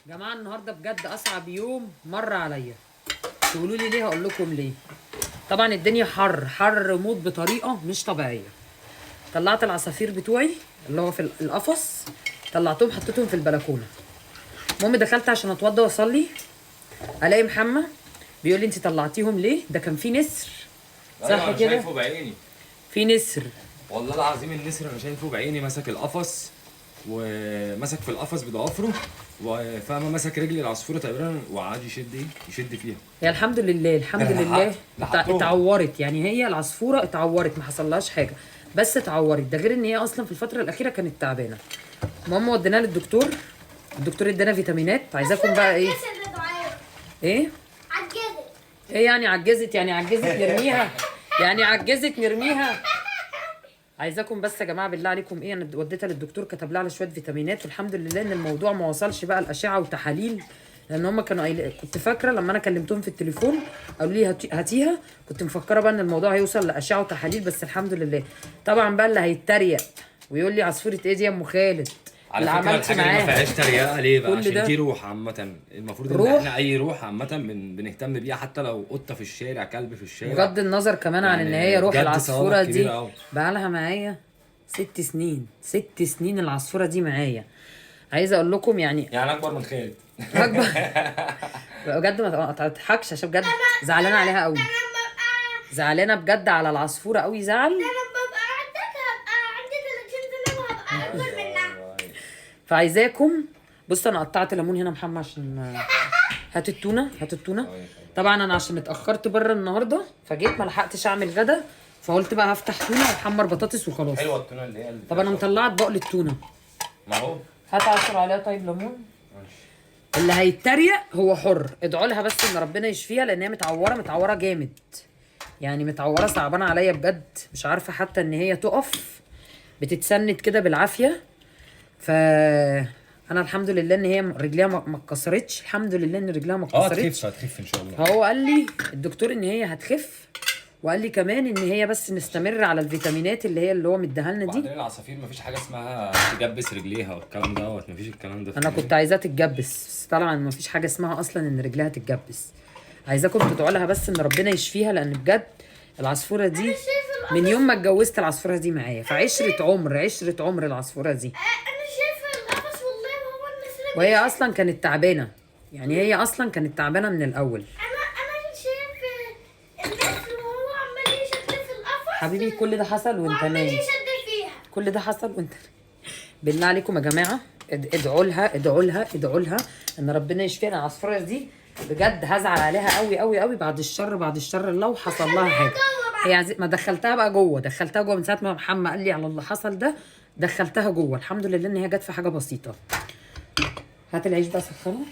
جماعة النهارده بجد اصعب يوم مر عليا. تقولوا لي ليه؟ هقول لكم ليه. طبعا الدنيا حر حر موت بطريقة مش طبيعية. طلعت العصافير بتوعي اللي هو في القفص، طلعتهم حطيتهم في البلكونه. المهم دخلت عشان اتوضى واصلي، الاقي محمد بيقول لي انت طلعتيهم ليه؟ ده كان في نسر. صح أيوة أنا كده؟ شايفه بعيني. في نسر والله العظيم، النسر انا شايفه بعيني، مسك القفص ومسك في القفص بضوافره وفاهمه، مسك رجل العصفوره تقريبا وقعد يشد ايه، يشد فيها. هي الحمد لله الحمد ده أنا لله لحقتهم. اتعورت، يعني هي العصفوره اتعورت، ما حصلهاش حاجة بس اتعورت. ده غير ان هي اصلا في الفترة الاخيرة كانت تعبانة. المهم وديناها للدكتور، الدكتور ادانا فيتامينات. عايزاكم بقى ايه؟ ايه؟ عجزت. ايه يعني عجزت؟ يعني عجزت نرميها؟ يعني عجزت نرميها؟ عايزاكم بس يا جماعة بالله عليكم ايه، انا وديتها للدكتور كتب لها على شوية فيتامينات، والحمد لله ان الموضوع ما وصلش بقى الاشعة وتحاليل، لان هم كانوا كنت فاكره لما انا كلمتهم في التليفون قالوا لي هاتيها، كنت مفكرة بقى ان الموضوع هيوصل لاشعه وتحاليل، بس الحمد لله. طبعا بقى اللي هيتريق ويقول لي عصفوره ايه دي يا ام خالد على اللي فكرة عملت الحاجة دي ما معاها فيهاش تريقه ليه بقى؟ كل عشان ده؟ دي روح عامة، المفروض ان روح؟ احنا اي روح عامة بنهتم بيها، حتى لو قطة في الشارع، كلب في الشارع. بغض النظر كمان عن يعني ان هي روح بجد العصفوره ثوابها دي كبيرة أوي. بقالها معايا 6 سنين، 6 سنين العصفوره دي معايا. عايزه اقول لكم يعني يعني اكبر من خالد. اكبر بجد. ما تضحكش عشان بجد زعلانة عليها قوي، زعلانة بجد على العصفوره قوي زعل. انا ببقى عندك هبقى عندي 30 سنة وهبقى اكبر منها. فعايزاكم بصوا، انا قطعت ليمون هنا محمد عشان هات التونه، هات التونه. طبعا انا عشان اتاخرت بره النهارده فجيت ما لحقتش اعمل غدا، فقلت بقى هفتح تونه واحمر بطاطس وخلاص. حلوة التونه اللي هي اللي طب انا مطلعه اطباق للتونه، ما هو هات عصر عليها طيب ليمون. اللي هيتريق هو حر، ادعوا لها بس ان ربنا يشفيها، لان هي متعوره، متعوره جامد يعني، متعوره صعبانه عليا بجد، مش عارفه حتى ان هي تقف، بتتسند كده بالعافية. ف انا الحمد لله ان هي رجليها ما اتكسرتش، الحمد لله ان رجليها ما اتكسرتش. هتخف هتخف ان شاء الله. فهو قال لي الدكتور ان هي هتخف، وقال لي كمان ان هي بس نستمر على الفيتامينات اللي هي اللي هو مديها لنا دي. وبعدين العصافير مفيش حاجة اسمها تجبس رجليها والكلام دوت، مفيش الكلام ده. انا كنت عايزاها تتجبس، بس طبعا ما فيش حاجة اسمها اصلا ان رجلها تتجبس. عايزاكم تدعوا لها بس ان ربنا يشفيها، لان بجد العصفوره دي من يوم ما اتجوزت العصفوره دي معايا، فعشره عمر، عشرة عمر العصفوره دي. انا شايفه القفص والله وهو النسر. وهي اصلا كانت تعبانة، يعني هي اصلا كانت تعبانة من الاول. انا شايف النسر وهو عمال يشد في القفص. حبيبي كل ده حصل وانت وعمال نايم. يشد فيها. كل ده حصل وانت بالله عليكم يا جماعة ادعوا لها، ادعوا لها، ادعوا لها ان ربنا يشفيها. العصفوره دي بجد هزعل عليها قوي قوي قوي، بعد الشر، بعد الشر لو حصل لها حاجة. هي ما دخلتها بقى جوه، دخلتها جوه من ساعة ما محمد قال لي على اللي حصل ده، دخلتها جوه. الحمد لله ان هي جت في حاجة بسيطة. هات العيش بقى سخنة.